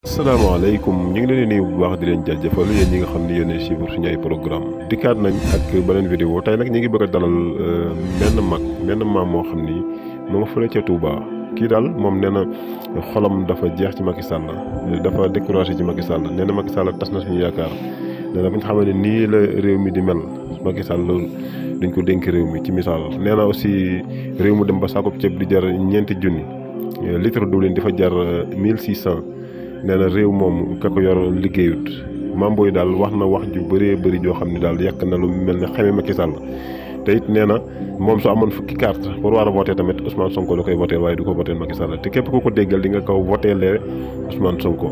asalaamaaleykum ñu ngi leen di nuyu bu baax di leen jaajëfal yéen ñi nga xam ne yéen a suivre suñu ay programme dikkaat nañ ak beneen vidéo tey nag ñu ngi bëgg a dalal benn maam moo xam ni moo nga fële ca Touba kii daal moom nee na xolam dafa jeex ci Macky Sall dafa découragé ci Macky Sall nee na Macky Sall tas na suñu yaakaar nee na bu ñu xamee ne nii la réew mi di mel Macky Sall dañ ko dénk réew mi ci misaal nee na aussi réew mu dem ba saako ceeb di jar ñeenti junni litre diwlin di fa jar 1600. nee na réew moom ka ko yor liggéeyut Mame Boye daal wax na wax ju bëree bëri joo xam ne daal yàq na lu mel ne xamee Macky Sall te it nee na moom su amoon fukki carte pour war a voté tamit Ousmane Sonko la koy voté waaye du ko voté Macky Sall te képp ku ko déggal di nga ko votélee Ousmane Sonko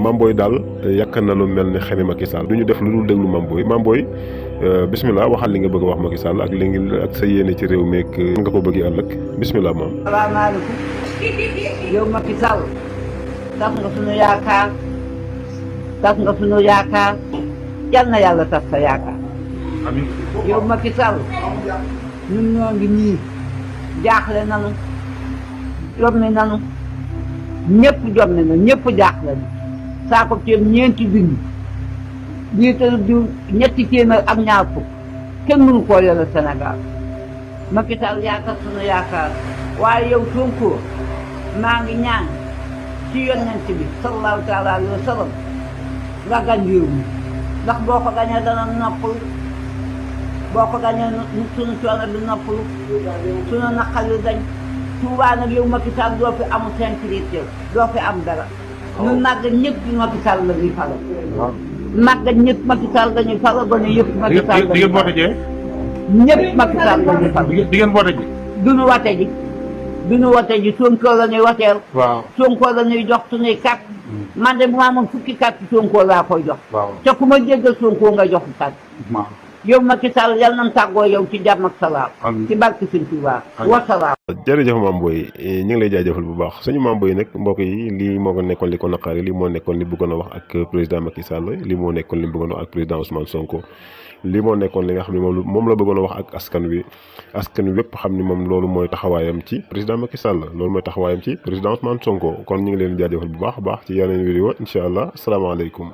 Mame Boye daal yàq na lu mel ne xamee Macky Sall du ñu def lu dul déglu Mame Boye bismillah waxal li nga bëgg a wax Macky Sall ak li ngi ak sa yéene ci réew mi ak nga ko bëgg ëllëg bismillah moom. salaamaaleykum yow Macky Sall tas nga suñu yaakaar yal na yàlla tas sa yaakaar yow Macky Sall ñun ñoo ngi nii jaaxle nanu jommi nanu ñëpp jommi na ñëpp jaaxle na saako ceeb ñeenti junni litre diw ñetti téeméer ak ñaar fukk kenn mënu koo yore Sénégal Macky Sall yaa tas suñu yaakaar waaye yow Sonko maa ngi ñaan ci yonent bi sallallahu taala alayhi wa sallam nga gañ réew mi ndax boo ko gañee dana noppalu boo ko gañee suñu coono bi noppalu suñu naqar yu dañ Tuubaa nag yow Macky Sall doo fi am sécurité doo fi am dara ñun màggat ñëpp ci Macky Sall la ñuy faral màggat ñëpp Macky Sall la ñuy faral gone yëpp Macky Sall la ñuy faral ñëpp Macky Sall la ñuy faral di ngeen woote ji duñu wate ji duñu wate ji Sonko la ñuy wateel waaw Sonko la ñuy jox suñuy carte man de bu ma amoon fukki carte Sonko laa koy jox te ku ma jéggal Sonko nga jox carte yow Macky Sall yal nañ tàggoo yow ci jàmm ak salaam ci barke Sëñ Tuubaa wa salaam. jërëjëf Mame Boye ñu ngi lay jaajëfal bu baax suñu Mame Boye nag mbokk yi lii moo ko nekkoon li ko naqaari lii moo nekkoon li bëggoon a wax ak président Macky Sall lii moo nekkoon li bëggoon a wax ak président Ousmane Sonko lii moo nekkoon li nga xam ne moom la bëggoon a wax ak askan wi wépp xam ni moom loolu mooy taxawaayam ci président Macky Sall loolu mooy taxawaayam ci président Ousmane Sonko kon ñu ngi leen jaajëfal bu baax a baax ci yeneen vidéo incha allah asalaamaaleykum